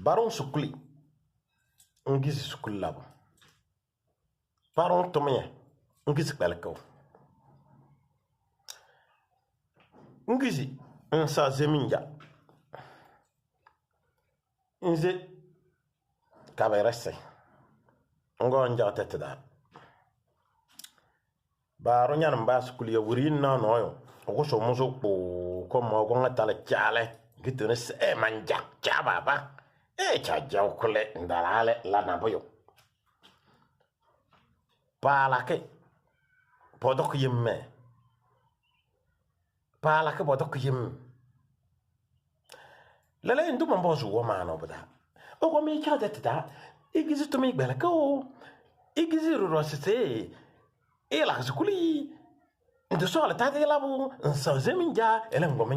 Baɖʋ sukuli ŋkizi sukuli labʋ. Paɖʋ tʋmɩyɛ ŋkizi kpɛlɩkʋʋ. Ŋkizi ŋsa zemiŋa. Nze kabɛrɛsɩ ŋkɔɔ ŋcaɣ tɛtʋ taa. Baɖʋ ña nɛ mba sukuli yɔ wiɖiyi ŋnaɣ nɔɔyʋ ɛkʋsʋʋ mʋzʋʋ kpʋʋ kɔm ɛkɔŋ ɛtalɩ caalɛ ŋkitiɣni se ɛɛ manja caa baaba ɛɛ cacaʋ kʋlɛ ŋtalaa lɛ la nabʋyʋ. Paalakɩ pɔtɔkɩ yem mɛ. Paalakɩ pɔtɔkɩ yem. Lɛlɛ ndʋ mɔnpɔzʋʋ wɔ maanɔ pɩtaa. Ɛkɔm ɛcaɣ tɛtʋ taa ikizi tʋmɩyɛ kpɛlɩkʋʋ ikizi ɖɔɖɔ sese ɩlakɩ sukuli ŋtɔsɔɔlɩ tadɩyɛ labʋ ŋsaɣ zemiŋa ɛlɛ ŋkɔm.